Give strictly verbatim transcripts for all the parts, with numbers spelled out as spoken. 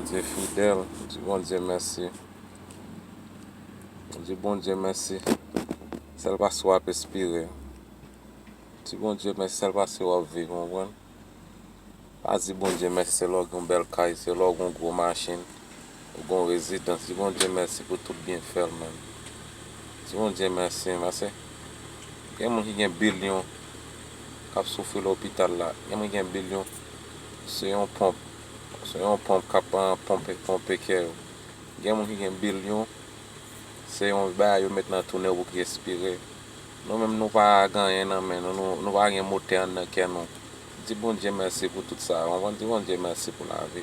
Bondye fidèl, di Bondye mèsi. Di Bondye mèsi. Sèl paske w ap espere. Di Bondye mèsi, sèl paske w ap viv, w konprann? Pa di Bondye mèsi, se lè w gen yon bèl kay, se lè w gen yon gwo machin, ou gen yon rezidans. Di Bondye mèsi pou tout byenfè l, menm. Di Bondye mèsi, paske gen moun ki gen bilyon k ap soufri lopital la. Gen moun ki gen bilyon, se yon ponp, se yon ponp k ap, ah, ponpe, ponpe kè yo. Gen moun ki gen bilyon, se yon bagay yo met nan tou nèg ou ki espere. Nou menm, nou pa gen anyen nan men nou, nou, nou pa gen motè anndan kè nou. Di Bondye mèsi pou tout sa, w konprann? Di Bondye mèsi pou lavi.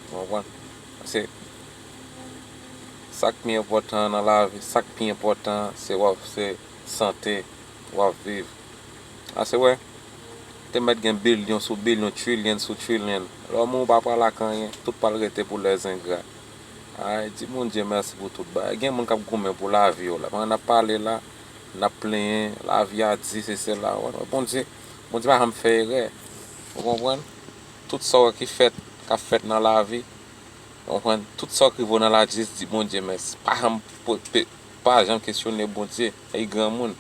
W konprann? Paske sa k pi enpòtan nan lavi, sa k pi enpòtan, se w ap, se sante, w ap viv. Ase wè, te mèt gen bilyon sou bilyon, trilyon sou trilyon. Lè w mouri, ou pa pral ak anyen, tout pral rete pou lèzengra. Ay, di Bondye mèsi pou tout bagay. Gen moun k ap goumen pou lavi yo la. Pandan n ap pale la, n ap plenyen, lavi a di, se sèl la. Wè, Bondye, Bondye pa janm fè erè. Ou konprann? Tout sa w wè ki fèt, k ap fèt nan lavi, ou konprann? Tout sa w k rive w nan lavi, jis di Bondye mèsi. Pa janm po-, pe-, pa janm kesyone Bondye. Li granmoun.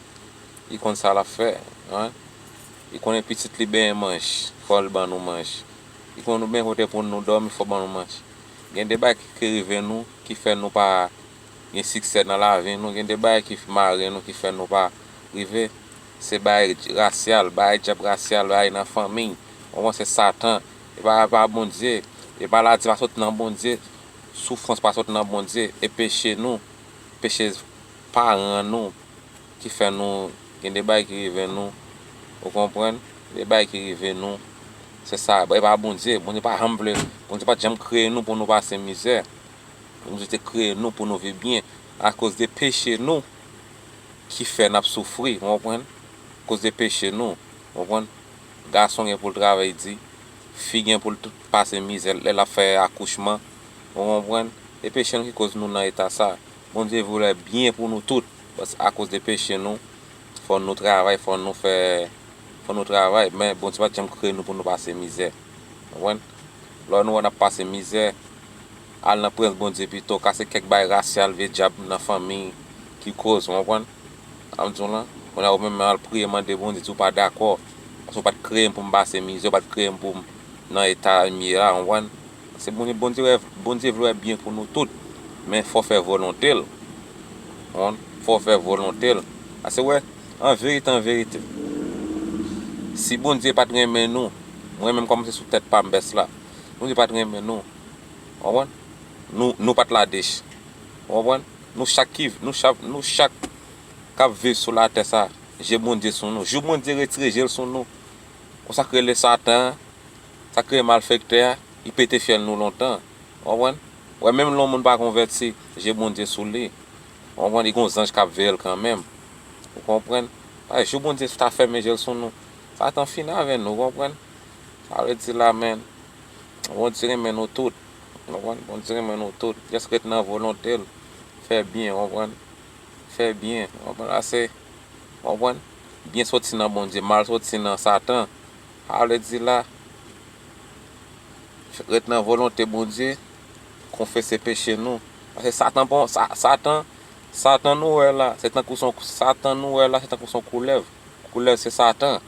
Li konn sa l ap fè. Wi. Li konnen pitit li benyen manj, fò l ban nou manj. Li konnen nou benyen kote pou nou dòmi, fò ban nou manj. Gen de bagay ki, ki rive nou, ki fè nou pa gen siksè nan lavi nou. Gen de bagay ki mare nou, ki fè nou pa rive. Se bagay rasyal, bagay dyab rasyal, bagay nan fanmi. Ou konprann, se Satan. E pa, pa Bondye. E maladi pa sot nan Bondye. Soufrans pa sot nan Bondye. E peche nou, peche paran nou, ki fè nou gen de bagay ki rive nou. Ou konprann? De bagay ki rive nou. Se sa, e pa Bondye. Bondye pa janm vle, Bondye pa t janm kreye nou pou nou pase mizè. Bondye te kreye nou pou nou viv byen. Akoz de peche nou ki fè n ap soufri, ou konprann? Akoz de peche nou, ou konprann? Gason gen pou l travay di, fi gen pou l t-, pase mizè lè l ap fè akouchman, ou konprann? E peche nou ki koz nou nan eta sa. Bondye vle byen pou nou tout, bas-, akoz de peche nou, fò nou travay, fò nou fè, fò nou travay, men Bondye pa t janm kreye nou pou nou pase mizè. Konprann? Lè nou wè n ap pase mizè, al nan prezans Bondye pito, kase kèk bagay rasyal, vye dyab nan fanmi ki koz, ou konprann? Sa m di w lan, kounye a ou menm al priye, mande Bondye, di w pa dakò, paske ou pa t kreye m pou m pase mizè, ou pa t kreye m pou m nan eta m ye la, ou konprann? Se Bondye, Bondye wè, Bondye vle wè byen pou nou tout, men fò w fè volonte l. Konprann? Fò w fè volonte l. Ase wè, an verite, an verite, si Bondye pa t renmen nou, mwen menm kòmanse sou tèt pa m bès la, si Bondye pa t renmen nou, konprann? Nou, nou pa t la dech. Konprann? Nou chak ki, nou chak, nou chak k ap viv sou latè sa, je Bondye sou nou. Jou Bondye retire je l sou nou, konsa k rele Satan an, sa k rele malfektè a, li pete fyèl nou lontan. Ou konprann? Wè, menm lè yon moun pa konvèti, je Bondye sou li. Ou konprann? Li gon zanj k ap veye l kanmenm. Ou konprann? Paske jou Bondye ta fèmen je l sou nou, Satan fini avè nou, ou konprann? Sa vle di la, men, Bondye renmen nou tout. Ou konprann? Bondye renmen nou tout. Jis ret nan volonte l. Fè byen, ou konprann? Fè byen, ou konprann? Ase, ou konprann? Byen soti nan Bondye, mal soti nan Satan. Sa vle di la, ret nan volonte Bondye, konfese peche nou. Paske Satan pon, Sa-, Satan, Satan nou wè la, se tankou son, Satan nou wè la, se tankou son koulèv. Koulèv se Satan.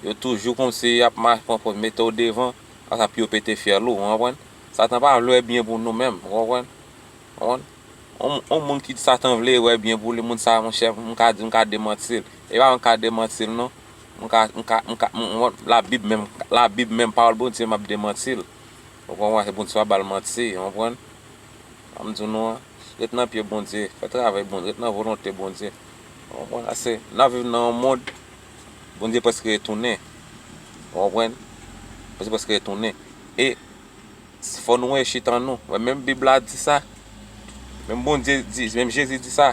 Yo toujou kòmsi y ap ma-, pran pòz mete w devan, konsa pou yo pete fyèl ou, ou konprann? Satan pa vle byen pou nou menm, ou konprann? Ou konprann? On, on moun ki di Satan vle wè byen pou li, moun sa a, monchè, m ka di, m ka demanti l. E pa mwen k ka demanti l, non. M ka, m ka, m ka, m, m, Labib menm, Labib menm, pawòl Bondye m ap demanti l. Ou konprann? Se Bondye pa ba l manti, ou konprann? Sa m di w nou an, ret nan pye Bondye, fè travay Bondye, ret nan volonte Bondye. Ou konprann? Ase, n ap viv nan yon mond, Bondye prèske retounen. Ou konprann? Bondye prèske retounen. E fò nou enchite nou. Wè, menm Bib la di sa. Menm Bondye di, menm Jezi di sa.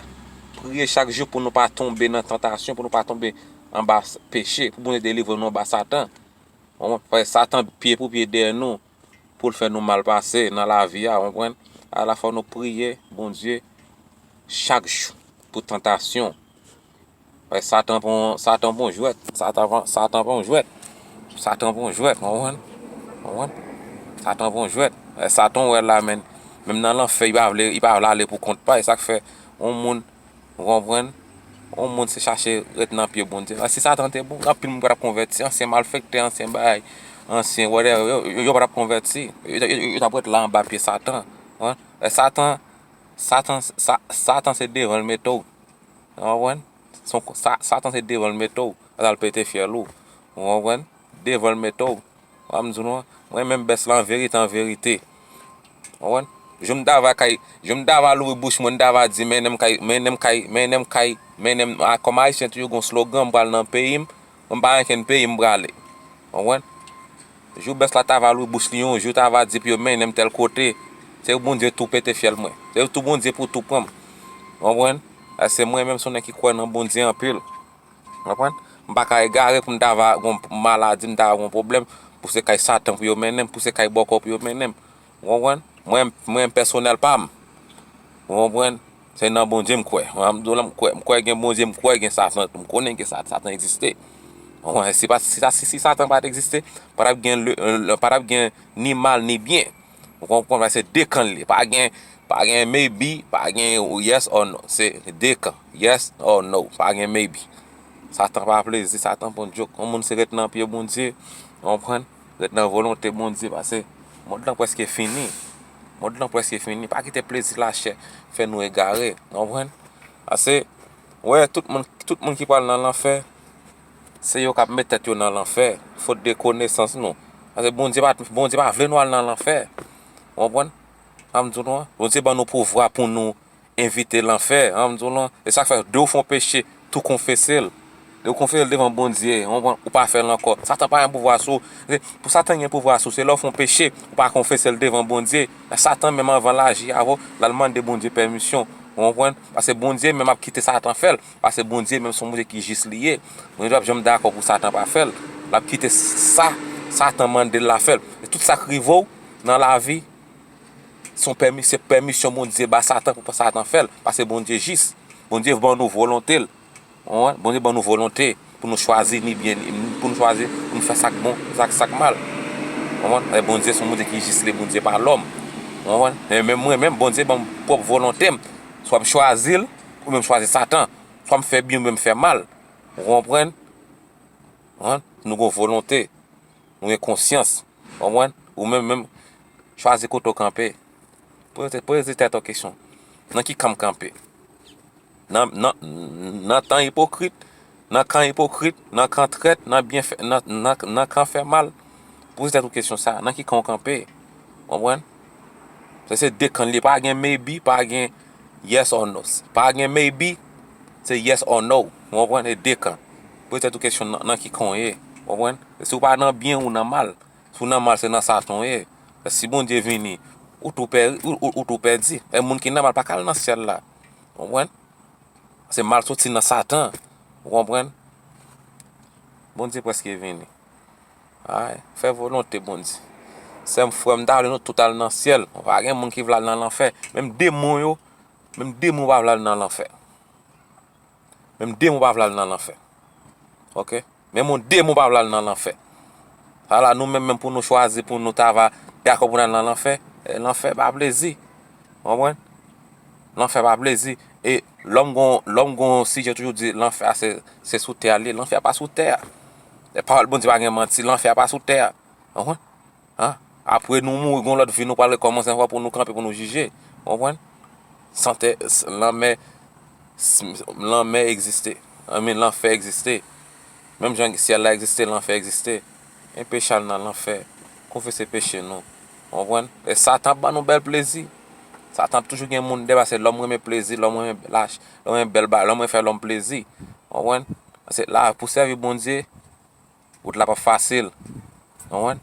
Priye chak jou pou nou pa tonbe nan tantasyon, pou nou pa tonbe anba s-, peche, pou Bondye delivre nou anba Satan. Ou konprann? Paske Satan pye pou pye dèyè nou, pou l fè nou mal pase nan lavi a, ou konprann? Ala fò nou priye Bondye chak jou pou tantasyon. Paske Satan pran, Satan pran jwèt. Satan pran, Satan pran jwèt. Satan pran jwèt, ou konprann? Ou konprann? Satan pran jwèt. Satan wè la, men, menm nan lanfè, li pa vle, li pa vle ale pou kont pa. E sa k fè yon moun, ou konprann, yon moun se chache ret nan pye Bondye. Si Satan te bon, anpil moun pa t ap konvèti, ansyen malfektè, ansyen bagay, ansyen whatever, yo, yo, yo pa t ap konvèti. Yo, yo, yo, yo t ap ret la anba pye Satan. Satan, Satan, Satan se devan l mete w. Ou konprann? Satan se devan l mete w. Al pete fyèl ou. Ou konprann? Devan l mete w. Ou konprann? Mwen menm bès la an verite, an verite. Ou konprann? Jou m ta va kay, jou m ta va louvri bouch mwen, m ta va di mennen m kay, mennen m kay, mennen m kay, mennen m. Kòm ayisyen toujou gon slogan, m pral nan peyi m, mwen pa ankenn peyi m prale. Ou konprann? Jou bès la ta va louvri bouch li yon jou, ta va di pou yo mennen m tèl kote. Se Bondye tou pete fyèl mwen. Se tou Bondye pou tou pran m. Ou konprann? Paske mwen menm se yon nèg ki kwè nan Bondye anpil. Ou konprann? M pa ka egare pou m ta va gon maladi, m ta va gon pwoblèm, pou se kay Satan pou yo mennen m, pou se kay bòkò pou yo mennen m. Ou konprann? Mwen, mwen pèsonèl pa m. Ou konprann? Se nan Bondye m kwè. Mwen, m di w la, m kwè, m kwè gen Bondye, m kwè gen Satan, m konnen gen Satan, Satan egziste. Ou konprann? Si pa, si, si, si Satan pa t egziste, pa t ap gen, pa t ap gen ni mal ni byen. Ou konprann? Paske se de kan li ye. Pa gen, pa gen maybe, pa gen yes or no. Se de kan. Yes or no. Pa gen maybe. Satan pa plezi, Satan pran djok. Yon moun se ret nan pye Bondye. Ou konprann? Ret nan volonte Bondye, paske mond lan prèske fini. Mond lan prèske fini. Pa kite plezi lachè fè nou egare. Ou konprann? Paske, wè, tout moun, tout moun ki pral nan lanfè, se yo k ap met tèt yo nan lanfè, fot de konesans nou. Paske Bondye pa, Bondye pa vle nou al nan lanfè. Ou konprann? Sa m di w non? Bondye ban nou pouvwa pou nou evite lanfè. Sa m di w non? E sa k fè, de w fè yon peche, tou konfese l. De w konfese l devan Bondye, ou konprann? Ou pa fè l ankò. Satan pa gen pouvwa sou ou. Se, pou Satan gen pouvwa sou ou, se lè w fè yon peche, ou pa konfese l devan Bondye. Satan menm anvan l aji avè w, l al mande Bondye pèmisyon. Ou konprann? Paske Bondye menm ap kite Satan fè l. Paske Bondye menm se yon Bondye ki jis li ye. Bondye p ap janm dakò pou Satan pa fè l. L ap kite sa Satan mande l la fè l. E tout sa k rive w nan lavi, se yon pèmi-, se pèmisyon Bondye ba Satan pou Satan fè l. Paske Bondye jis. Bondye ban nou volonte l. Ou konprann? Bondye ban nou volonte pou nou chwazi ni byen, ni, pou nou chwazi, pou nou fè sa k bon, sa k, sa k mal. Ou konprann? E Bondye se yon Bondye ki jis, li Bondye pa lòm. Ou konprann? E menm mwen menm, Bondye ban m pwòp volonte m. Swa m chwazi l, oubyen m chwazi Satan. Swa m fè byen oubyen m fè mal. Ou konprann? Ou konprann? Nou gen volonte. Nou gen konsyans. Ou konprann? Ou menm, menm, chwazi kote w kanpe. Poze, poze tèt ou kesyon. Nan ki kan m kanpe? Nan, nan, nan tan ipokrit, nan kan ipokrit, nan kan trèt, nan byen fè, nan, nan, nan kan fè mal. Poze tèt ou kesyon sa, nan ki kan w kanpe? Ou konprann? Se, se de kan li ye, pa gen maybe, pa gen yes or no. Pa gen maybe, se yes or no. Ou konprann? E de kan. Poze tèt ou kesyon nan, nan ki kan w ye. Ou konprann? Se si w pa nan byen ou nan mal. Si w nan mal, se nan Satan w ye. Si Bondye vini, ou tou pè-, ou, ou, ou tou pèdi. E moun ki nan mal pa ka al nan syèl la. Ou konprann? Se mal soti nan Satan. Ou konprann? Bondye prèske vini. Ay, fè volonte Bondye. Sè m, frè m, m ta vle nou tout al nan syèl. Pa gen moun ki vle al nan lanfè. Menm demon yo, menm demon pa vle al nan lanfè. Menm demon pa vle al nan lanfè. Oke? Menm yon demon pa vle al nan lanfè. Sa la, nou menm, menm pou nou chwazi, pou nou ta va dakò pou n al nan lanfè, e lanfè pa plezi. Ou konprann? Lanfè pa plezi. E lòm gon, lòm gon sijè toujou di lanfè a se, se sou tè a li ye. Lanfè a pa sou tè a. E pawòl Bondye pa gen manti, lanfè a pa sou tè a. Ou konprann? An? Apre nou mouri, gon lòt vi, nou pral rekòmanse ankò pou nou kanpe, pou nou jije. Ou konprann? Sante, s-, lanmè, s-, lanmè egziste. I mean, lanfè egziste. Menm jan syèl la egziste, lanfè egziste. Enpeche al nan lanfè. Konfese peche nou. Ou konprann? E Satan ap ban nou bèl plezi. Satan ap toujou gen moun dèyè, paske lòm renmen plezi, lòm renmen lach, lòm renmen bèl bagay, lòm renmen fè lòm plezi. Ou konprann? Paske la, pou sèvi Bondye, wout la p ap fasil. Ou konprann?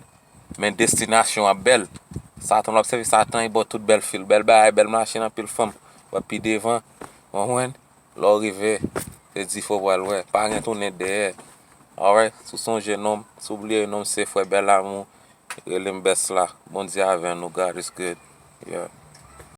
Men destinasyon ap bèl. Satan, w ap sèvi Satan, li ba w tout bèl fil, bèl bagay, bèl machin, anpil fanm. W ap pi devan. Ou konprann? Lè w rive, se difo w pral wè. Pa gen tounen dèyè. Alright? Si w sonje non m, si w bliye non m, se frè Bèl Amou. Rele m Bès la. Bondye avè nou. God is good. Yeah.